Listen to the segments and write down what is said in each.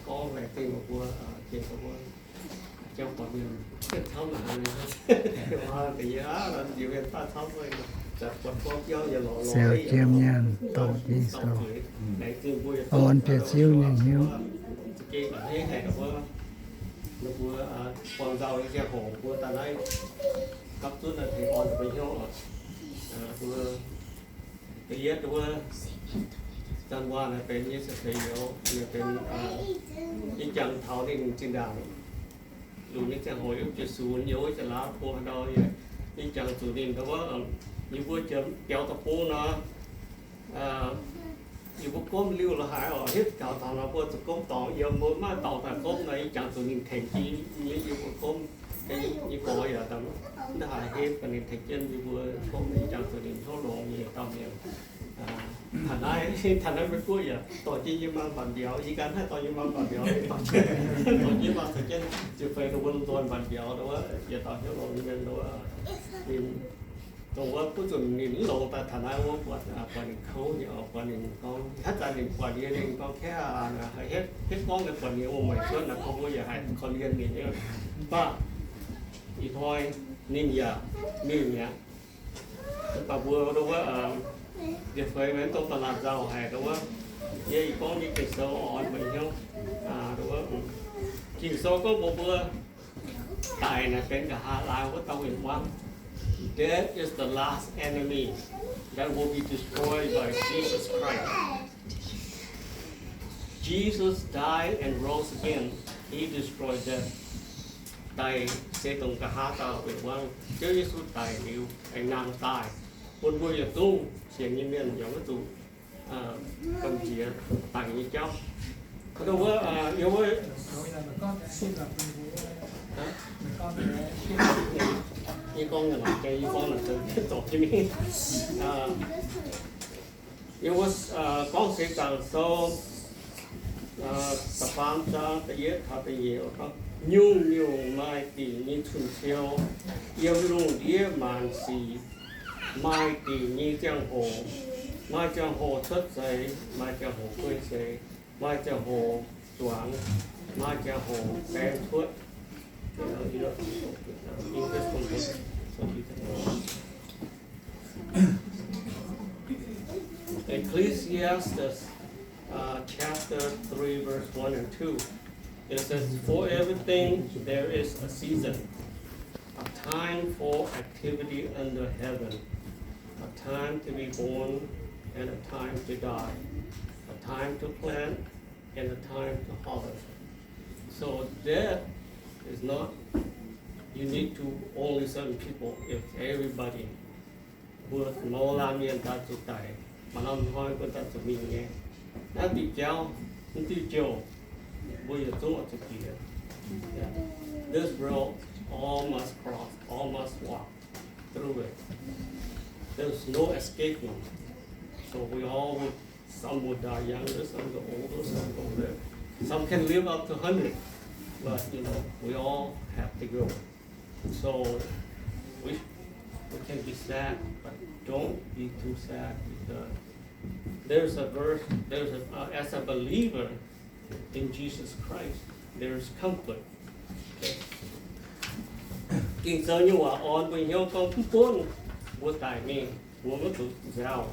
gorngv laengz zingh mbuo, jiex mbuo jauv gorx mienh camv haic. Ziouc jiem mienh dorh Ging-Sou, orn bieqc Ziouv nyei hnyouv. Ninh mbuo buangh nzauh nyei ziangh hoc mbuo daaih naaiv gapv zunv naaiv tengx orn mbuo hnyouv oc. Mbuo da'yietv wuov, Janx waac naaic benx nyei se feix youz, yie benx ih jangx taux ninh zinh ndaangc lunc nyei ziangh hoc yiem jiez sunx, yie wuov jiex laauv bung haaix ndau, yie jangx zuqc ninh ndau wuov, yie mbuo jiex biaux deic-bung nor, yie mbuo gomv liuh la'haaix oc, hitv gaux taux nor mbuo zuqc gomv dorngx, yiem mbuo maiv dorngx daaih gomv nor, yie jangx zuqc ninh tengx jienv yie mbuo gomv. Yie gorx yaac ndaaih haaix hepv gaax ninh tengx jienv yie mbuo gomv, yie jangx zuqc ninh hnyouv longx nyei dauh mienh. Taux naaiv, taux naaiv Meiv Guoqv yaac dorh jienv yie maa mbatc mbiauz, yie ganh haih dorh yie maa mbatc mbiauz, dorh jienv maa caux jienv ziepc feix dongh wuov lungh nzoih mbatc mbiauz, dongh wuov yietc dauh hnyouv longx nyei mienh, dongh wuov ninh dongh wuov butv zuqc ninh mv longx daaih taux naaiv wuov buatc, buatc ninh kouv nyei oc, buatc ninh gorngv haaix zanc ninh buatc yie ninh gorngv, Kaeqv aac, hitv gorngv naaiv buatc ninh wuom-mueic cuotv naaiv, kouv mbuo yaac haih korv-lienh ninh nyei. Mv baac ih hnoi ninh yaac mingh mi'aqv. Mv baac mbuo dongh wuov, ziepc feix maiv dongh ba'laqc nzauh haic dongh wuov, yie ih gorngv nyei Ging-Sou orn mbuo hnyouv, dongh wuov, Ging-Sou gorngv mbuox mbuo, daic naaic benx nqa'haav laangz wuov dauh win-wangv. Death is the last enemy that will be destroyed by Jesus Christ. Jesus died and rose again. He destroyed death. Daic se dongh nqa'haav dauh win-wangv. Ziouv Yesu daic liuz aengx nangh daaih, bun mbuo yietc zungv sienx nyei mienh yaac maiv zuqc gamh nziex daic nyei jauv. Wuov, yie wuov, yie gorngv, yie gorngv, zorc jienv mingh. Yie wuov gorngv Seix Zaangc Sou da'faam zaang da'yietv taux da'nyeic, nyungc-nyungc maaih dingc nyei cun-ciou, yiem lungh ndiev maanc sic maaih dingc nyei ziangh hoc, maaih ziangh hoc cuotv seix, maaih ziangh hoc guei seix, maaih ziangh hoc zuangx, maaih ziangh hoc baeng cuotv. Ecclesiastes, uh, chapter three, verse one and two. It says, "For everything there is a season, a time for activity under heaven, a time to be born and a time to die, a time to plant and a time to harvest." So death is not unique to only certain people. It's everybody. Mbuo mouz laanh mienh daaih zuqc daic, maaih norm hnoi mbuo daaih zuqc mingh nyei. Naaiv diuh jauv, naaiv diuh jouh, mbuo yietc zungv oix zuqc jiex. Yeah. This road, all must cross, all must walk through it. There's no escaping. So we all would, some will die younger, some go older, some go live. Some can live up to hundred, but, you know, we all have to go. So we, we can be sad, but don't be too sad, because there's a verse, there's a, uh, as a believer in Jesus Christ, there's comfort. Okay. Ging-Sou nyei waac orn mbuo hnyouv gorngv mv gunv mbuo daic mingh, mbuo maiv zuqc nziaaux,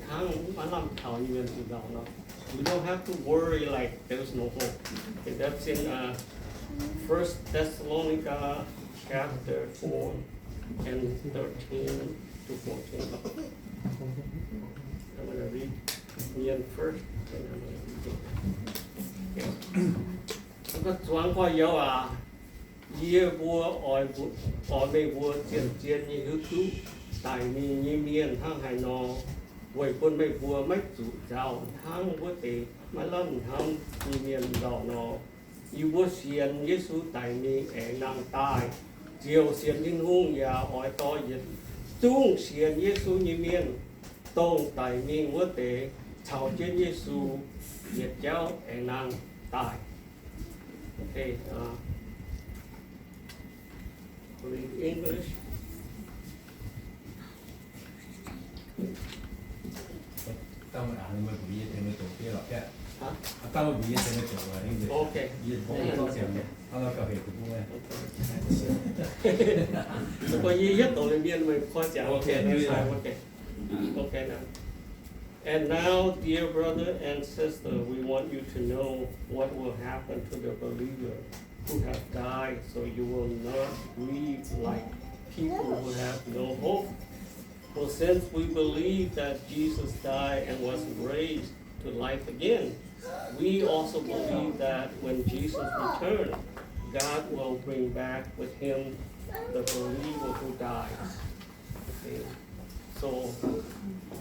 hnangv maiv lamh taux nyei mienh zuqc nziaaux nor. We don't have to worry like there's no hope. Okay, that's in, uh, First Thessalonica chapter four and thirteen to fourteen. I'm gonna read Mienh first, then I'm gonna read it. Okay. Zuangx gorx-youz aac, yie mbuo oix mbuo, oix meih mbuo zien-zien nyei hiuv duqv daic mingh nyei mienh hnangv haaix nor, weic bun meih mbuo maiv zuqc nziaaux hnangv wuov deix maiv lamh hnamv nyei mienh nzauh nor. Yie mbuo sienx Yesu daic mingh aengx nangh daaih, ziouc sienx Tin-Hungh yaac oix dorh yietc zungv sienx Yesu nyei mienh, dongh daic mingh wuov deix, caux jienv Yesu yietc jauv aengx nangh daaih. Okay, uh, read English. Huh? I thought it would be easier to, uh, English. Okay. You, you talk Siam. Okay. How about here? Okay. So, yie, yie doqc liuz mienh meih koi ziangx. Okay, do it. Okay. Okay, now. And now, dear brother and sister, we want you to know what will happen to the believer who have died, so you will not grieve like people who have no hope. For since we believe that Jesus died and was raised to life again, we also believe that when Jesus returns, God will bring back with him the believer who died. Okay. So,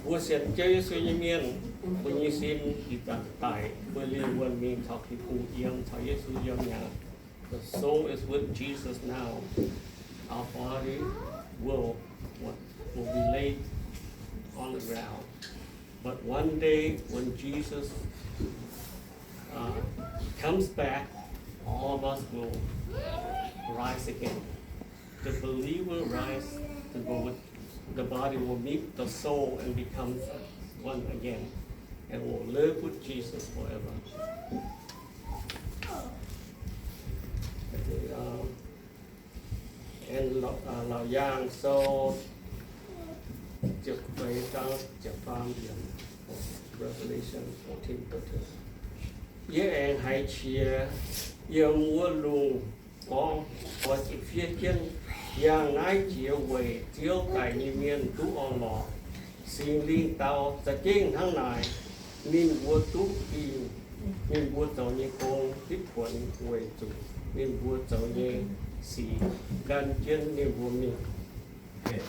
mbuo sienx Ziouv Yesu nyei mienh, mbuo nyei sin ih zanc daic, mbuo liemh wuonh mingh caux Tin-Hungh yiem, caux Yesu yiem mi'aqv. The soul is with Jesus now. Our body will, will be laid on the ground. But one day when Jesus, uh, comes back, all of us will rise again. The believer rise, the bo-, the body will meet the soul and becomes one again, and will live with Jesus forever. Okay, um, and Laauc, uh, Laauc Yaangh Sou ziepc feix zaang ziepc faam yiemc, Revelation fourteen thirteen. Yie aengx haiz qiex yiem wuov lungh gorngv, oix zuqc fiev jienv, yangh naaiv jiex weic Ziouv daic nyei mienh duqv orn-lorqc. Singx Lingh dau, za'gengh hnangv naaic, ninh mbuo duqv dingh ninh mbuo zoux nyei gong hitv kuonx weic zuqc ninh mbuo zoux nyei sic gan jienv ninh mbuo mingh. Okay.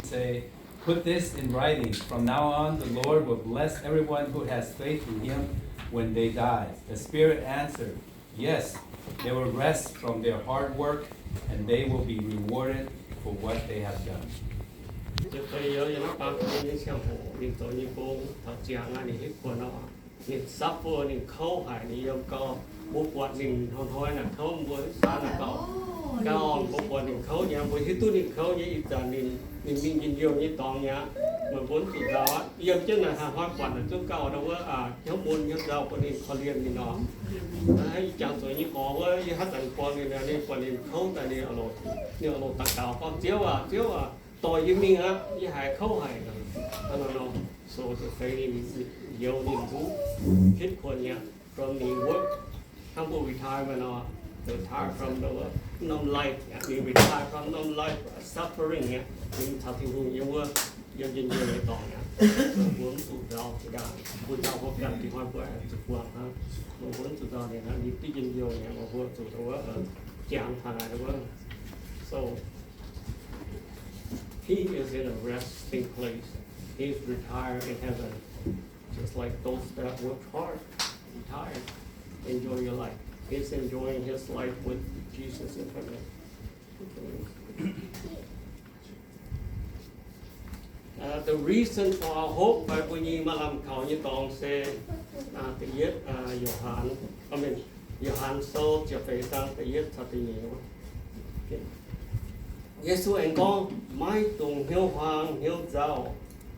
Say, put this in writing. From now on, the Lord will bless everyone who has faith in him when they die. The Spirit answered, Yes, they will rest from their hard work, and they will be rewarded for what they have done. Ziouc fei youz yiem naaiv baamh gen nyei ziangh hoc, ninh zoux nyei gong taux ziangx naaiv, ninh hitv kuonx nor, ninh suffer, ninh kouv haic, ninh yiem gauh, mbuo buatc ninh hnoi-hnoi naaic kouv, mbuo saan naaic gauh, gauh mbuo buatc ninh kouv nyei, mbuo hiuv duqv ninh kouv nyei. Ih zanc ninh, ninh mingh njien-youh nyei dorngx mi'aqv, meih mbuo mv zuqc nzauh aqv. Yiem jienv naaic hnoi-hnoi buatc naaic zungv gauh nor wuov, aa, hnyouv mun hnyouv nzauh bun ninh korv-lienh ninh nor. Ih jangx zuqc nyei gorx wuov, yie haaix zanc buangh ninh, ninh buatc ninh kouv daaih, ninh, ninh oix longc daux gaux gorngv, Ziouv aac, Ziouv aac, dorh yie mingh aqv, yie haiz kouv haic. Hnangv nor nor, so ziouc fei ninh, youz ninh duqv hitv kuonx nyei, from ninh work, hnangv mbuo retire maiv nor, retire from the work, norm life, ninh retire from norm life suffering nyei, ninh caux Tin-Hungh yiem wuov, yiem njien-youh nyei dorngx nyei. Mbuo mv zuqc nzauh, mbuo nzauh mbuo ganh dingc hnoi mbuo zuqc buangh hnangv. Mbuo mv zuqc nzauh ninh hnangv, ninh duqv njien-youh nyei, mbuo zuqc wuov, jangx taux naaic wuov. So, he is in a resting place. He's retired in heaven. Just like those that work hard, retire, enjoy your life. He's enjoying his life with Jesus in heaven. Uh, the reason for our hope, fai mbuo nyei maaih lamh kaux nyei dorngx se, uh, da'yietv, uh, Yo^han, I mean, Yo^han Sou ziepc feix zaang da'yietv caux da'nyeic. Yesu aengx gorngv, maiv dungx hnyouv huaang hnyouv nzauh,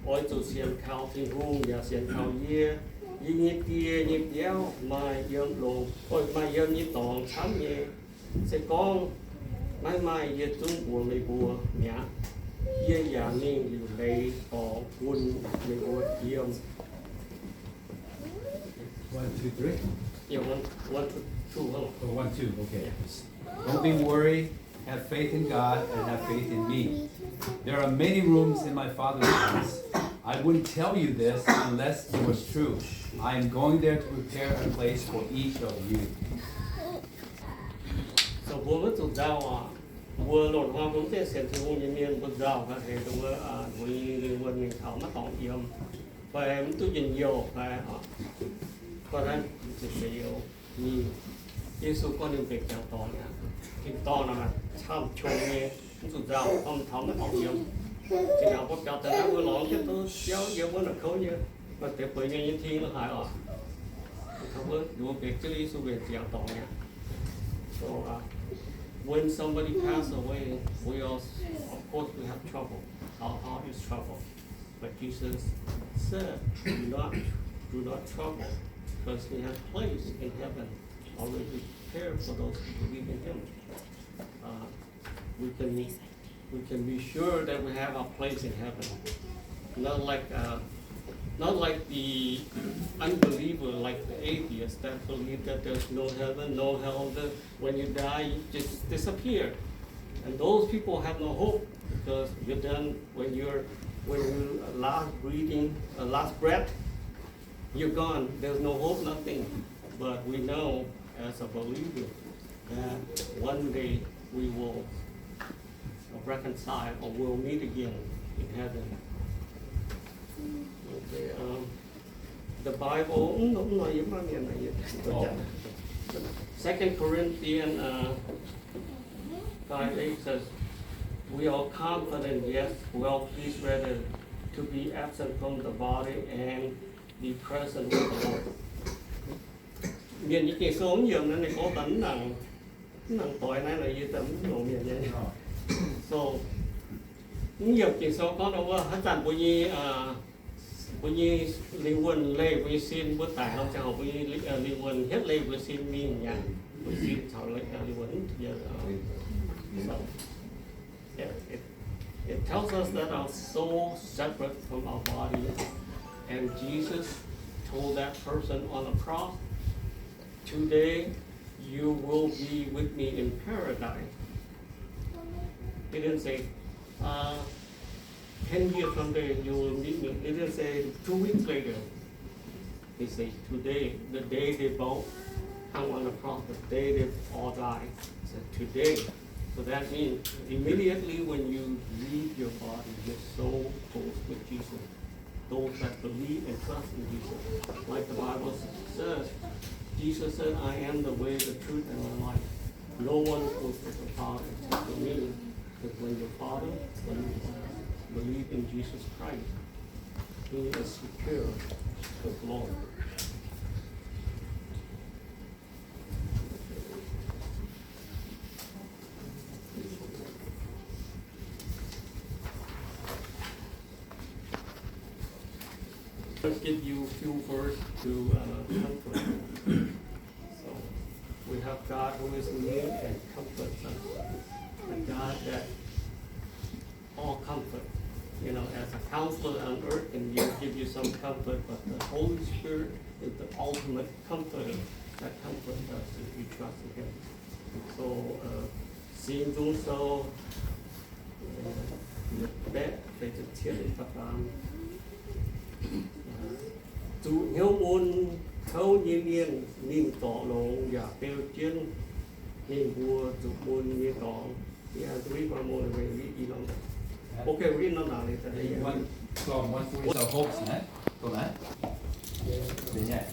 oix zuqc sienx kaux Tin-Hungh yaac sienx kaux yie. Yie nyei Die nyei biauv maaih yiem longx, maaih yiem nyei dorngx camv nyei. Se gorngv maiv maaih, yie zungv mbuox meih mbuo mi'aqv. Yie yaac mingh liuc leiz dorngx bun meih mbuo yiem. One, two, three. Yeah, one, one, two, two, huh? Oh, one, two, okay. Yeah. Don't be worried. Have faith in God and have faith in me. There are many rooms in my Father's house. I wouldn't tell you this unless it was true. I am going there to prepare a place for each of you. So mbuo maiv zuqc nzauh aqv. Mbuo loz-hnoi mbuo mv zeiz sienx Tin-Hungh nyei mienh, mbuo nzauh ga'hlen mbuo, mbuo nyei lingh wuonh mingh taux maiv dorngx yiem, fai mv duqv njien-youh fai, gorngv naaiv ziepc feix youz mingh. Yesu gorngv ninh mbenc ziangx dorngx aqv. Tin-dorngh naaic camv qongx nyei, mv zuqc nzauh, gorngv taux maiv dorngx yiem. Zinh ndaangc mbuo biaux daaih naaiv mbuo lorz jienv duqv biauv yiem wuov naaic kouv nyei, maaih deix bueix nyei nyei ting haaix oc. Taux wuov mbuo mbenc Ziouv Yesu mbenc ziangx dorngx aqv. So, uh, when somebody pass away, we all, of course, we have trouble. Our heart is troubled. But Jesus said, do not, do not trouble. Because he has a place in heaven already prepared for those who believe in him. Uh, we can we can be sure that we have a place in heaven. Not like uh, not like the unbeliever, like the atheist that believe that there's no heaven, no hell, that when you die, you just disappear. And those people have no hope because you're done when you're when you last breathing, uh, last breath, you're gone. There's no hope, nothing. But we know as a believer that one day we will reconcile or we'll meet again in heaven. Okay, um, the Bible, mm, no, no, you might be, uh, you- Oh. Second Corinthians, uh, five eight says, "We are confident, yes, well pleased rather to be absent from the body and be present with the Lord." Mienh nyei Ging-Sou mv yiemc naaiv ninh gorngv daaih mv nangc, mv nangc doix naaiv nor yie daaih mv longc mienh nyei. So, mv yiemc Ging-Sou gorngv daaih wuov, haaix zanc mbuo nyei, mbuo nyei lingh wuonh leih mbuo nyei sin, mbuo daic nor ziangh hoc mbuo nyei lingh wuonh hietv leih mbuo sin mingh nyanc, mbuo sin caux lingh wuonh, so, It, it, it tells us that our soul separate from our body, and Jesus told that person on the cross, "Today you will be with me in paradise." He didn't say, uh, "Ten years from there you will meet me." He didn't say, "Two weeks later." He said, "Today, the day they both hung on the cross, the day they all died." He said, "Today." So that means immediately when you leave your body, your soul goes with Jesus. Those that believe and trust in Jesus. Like the Bible says, Jesus said, "I am the way, the truth, and the life. No one goes to the Father except through me." Because when your father, when you believe in Jesus Christ, he is secure with Lord. Let's give you a few verses to, uh, comfort. So, we have God who is near and comforts us. A God that all comfort. You know, as a counselor on earth can give you some comfort, but the Holy Spirit is the ultimate comforter that comforts us if we trust in Him. So, uh, Singx Nzung Sou, uh, yietc baeqv feix ziepc cietv yietc faam. Zuqc hnyouv mun kouv nyei mienh ninh zorc longx yaac beu jienv ninh mbuo zuqc mun nyei dorngx. Yeah, read one more, read, read on. Okay, read on now later. One, Psalm one forty-seven, hopes, ne? Dongh naaiv?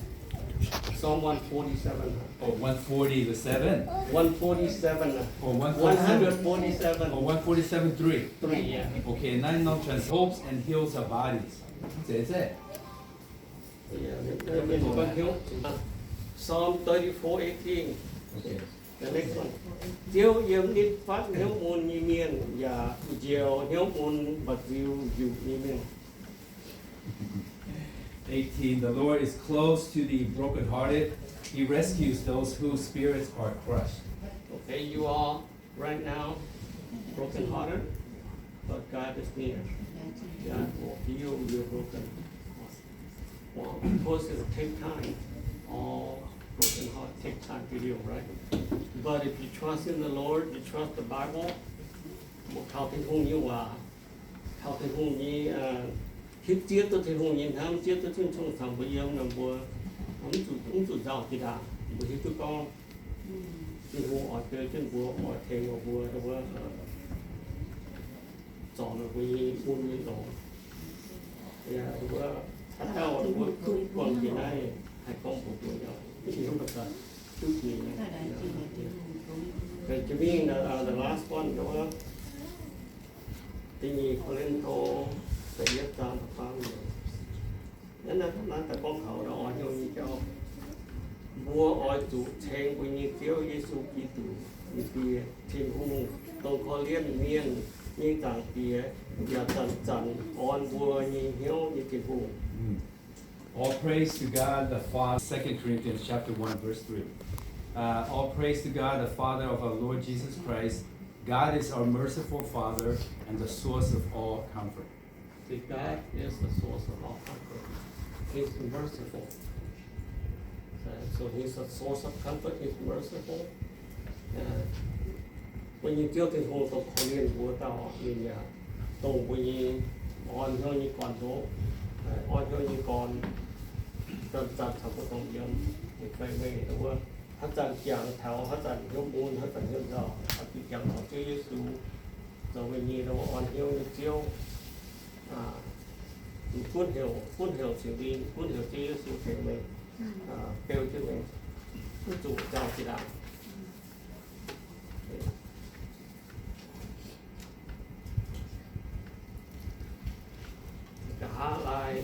Psalm one forty-seven. Oh, one forty-seven. One forty-seven. Oh, one forty-seven. One hundred forty-seven. Oh, one forty-seven three. Three, yeah. Okay, nine norm trans hopes and heals our bodies. Say, say. Yeah, Psalm thirty-four eighteen. Okay. The next one. Ziouv yiem nitv fatv hnyouv mun nyei mienh, yaac njoux hnyouv mun mba'nziu njuqc nyei mienh. Eighteen, the Lord is close to the brokenhearted. He rescues those whose spirits are crushed. Okay, you are right now brokenhearted, but God is near. God will heal your broken heart. Well, of course, it'll take time. All broken heart take time to heal, right? But if you trust in the Lord, you trust the Bible, คำของพระเจ้า คำของพระเจ้า hitv zieqv duqv Tin-Hungh nyei hnamv, zieqv duqv Tin-Hungh caux mbuo yiem nor, mbuo mv zuqc, mv zuqc nzauh jiex ndaangc. Mbuo hiuv duqv gorngv Tin-Hungh oix beu jienv mbuo, oix tengx mbuo, zorc mbuo nyei mun nyei longx. Yaac mbuo haaix dauh mbuo duqv buangh jiex naaiv, haih gorngv mbuox mbuo yaac mv hiuv duqv jiex. Jiex mingh, the last one, da'nyeic Ko^lin^to da'yietv zaang da'faam yiemc. Naaiv, naaiv daaih gorngv taux oix hnyouv nyei jauv. Mbuo oix zuqc ceng mbuo nyei Ziouv Yesu Giduc, Diex, Tin-Hungh, dongh korv-lienh mienh nyei Zaangc Diex, yaac zanc-zanc orn mbuo nyei hnyouv nyei Tin-Hungh. All praise to God the Father. Second Corinthians chapter one, verse three. Uh, all praise to God, the Father of our Lord Jesus Christ. God is our merciful Father and the source of all comfort. See, God is the source of all comfort. He's merciful. Uh, so he's the source of comfort. He's merciful. Uh, mbuo nyei Ziouv Tin-Hungh dongh korv-lienh mbuo dauh, ninh yaac dongh mbuo nyei orn hnyouv nyei gorn-ndoqv, orn hnyouv nyei gorn, zanc-zanc caux mbuo dongh yiem, ninh fai meih wuov, haaix zanc jangx taux, haaix zanc hnyouv mun, haaix zanc hnyouv nzauh, oix zuqc jangx taux Ziouv Yesu zoux meih nyei orn hnyouv nyei Ziouv. Gunv heuc, gunv heuc Singx Lingh, gunv heuc Ziouv Yesu tengx meih, beu jienv meih, mv zuqc nzauh jiex ndaangc. Nqa'haav laai,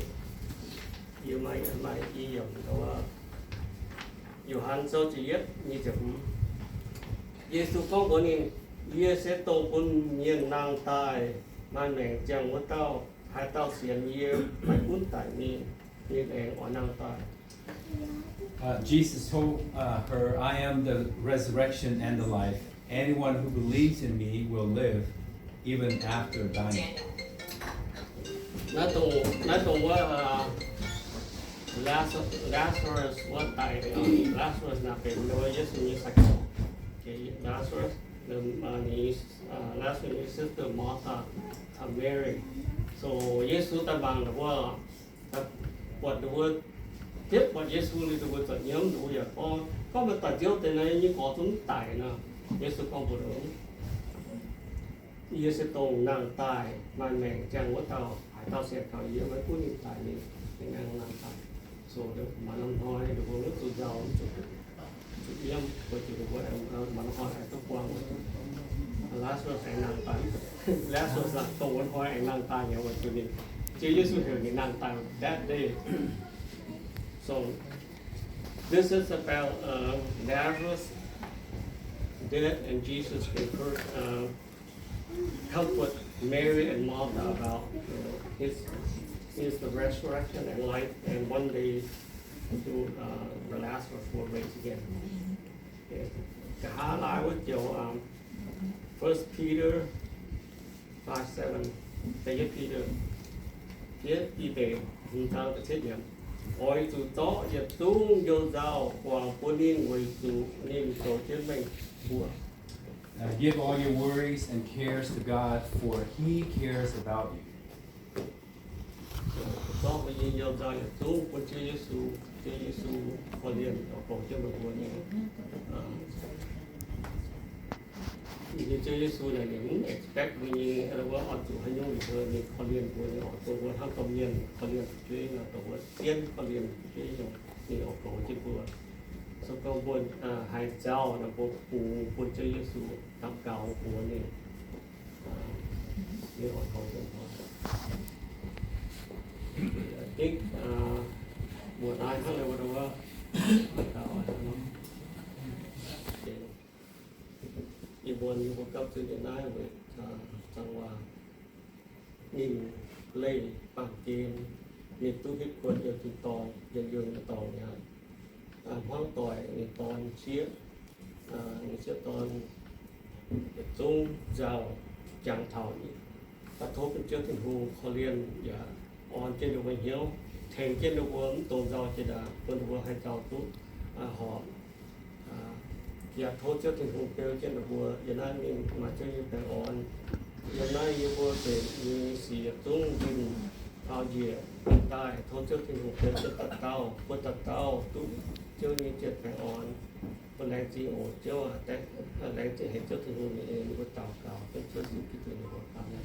yie maaih, maaih i yiemc, Yo^han Sou ziepc yietv nyic ziepc hmz. Yesu gorngv mbuox ninh, Yie se dongh bun mienh nangh daaih maaih maengc ziangh wuov dauh. Haaix dauh sienx yie, maiv gunv daic mingh, ninh aengx oix nangh daaih. Uh, Jesus told uh, her, I am the resurrection and the life. Anyone who believes in me will live even after dying. Naaiv dongh, naaiv dongh wuov, uh, Laza-, Lazarus wuov daic. Lazarus naaic benx wuov Yesu nyei sai-gorx. Okay, Lazarus, the, uh, his, uh, Lazarus' sister Martha, uh, Mary. So Yesu daaih mangc ninh mbuo, buatc ninh mbuo, ziepc buatc Yesu liuz ninh mbuo zoux nyiemv, ninh mbuo yaac gorngv, Gorngv meih daaih nziouv deix naaiv nyei gorx zungv mv daic nor. Yesu gorngv mbuox ninh, Yie se dongh nangh daaih maaih maengc ziangh wuov dauh. Haaix dauh sienx kaux yie, maiv gunv ninh daic mingh, ninh aengx nangh daaih. So, maaih norm hnoi ninh mbuo mv zuqc nzauh, mv zuqc, zuqc nyiemv, weic zuqc ninh mbuo aengx maaih norm hnoi aengx duqv buangh. Lazarus aengx nangh daaih. Lazarus dongh wuov hnoi aengx nangh daaih nyei, weic zuqc ninh, Ziouv Yesu heuc ninh nangh daaih that day. So, this is about, uh, Lazarus' death and Jesus encourage, uh, comfort Mary and Martha about, you know, his, he's the resurrection and life, and one day he will, uh, the Lazarus will raise again. Okay. Nqa'haav laai wuov joux, um, First Peter five seven, Da'yietv Bide, Da'yietv Bide hmz zaang da'cietv yiemc. Oix zuqc zorqv yietc zungv you-nzauh guangc bun ninh weic zuqc ninh zoux jienv meih mbuo. Uh, give all your worries and cares to God, for He cares about you. Zorqv mbuo nyei you-nzauh yietc zungv bun Ziouv Yesu, Ziouv Yesu korv-lienh oix goux jienv meih mbuo nyei. Ninh Ziouv Yesu naaic ninh mv expect mbuo nyei wuov oix zuqc haaix nyungc liuz ninh korv-lienh mbuo nyei oc, dongh mbuo hnangv domh mienh korv-lienh fu'jueiv nor, dongh mbuo sienv korv-lienh fu'jueiv nor, ninh oix goux jienv mbuo. So gorngv mbuo haih nzauh nor, mbuo bungx bun Ziouv Yesu daux gaux mbuox ninh, ninh oix goux jienv mbuo. I think mbuo naaiv hnangv naaiv wuov, ih muonz yie mbuo gapv zunv nyei naaiv weic zaangc waac, ninh leih baamh gen, ninh duqv hitv kuonx yiem tin-dorngh, yiem yungh nyei dorngx mi'aqv. Hmuangv doic ninh dorn sieqv, ninh sieqv dorn yietc zungv nzauh jangx taux, daaih tov bun Ziouv Tin-Hungh korv-lienh yaac orn jienv ninh mbuo hnyouv, tengx jienv ninh mbuo mv dungx nzauh jiex ndaangc, bun ninh mbuo haih nzauh duqv horpc. Yaac tov Ziouv Tin-Hungh beu jienv ninh mbuo yiem naaiv mingh maaih Ziouv nyei baengh orn. Yiem naaiv yie mbuo benx nyei sic yietc zungv nzunc taux njiec daaih, tov Ziouv Tin-Hungh beu jienv dauh dauh, bun dauh dauh duqv Ziouv nyei zienh baengh orn. Bun laengz zingh oc Ziouv aac, laengz zingh haic Ziouv Tin-Hungh nyei en, mbuo daux gaux dengv Ziouv Yesu Giduc nyei mbuox. Aamen.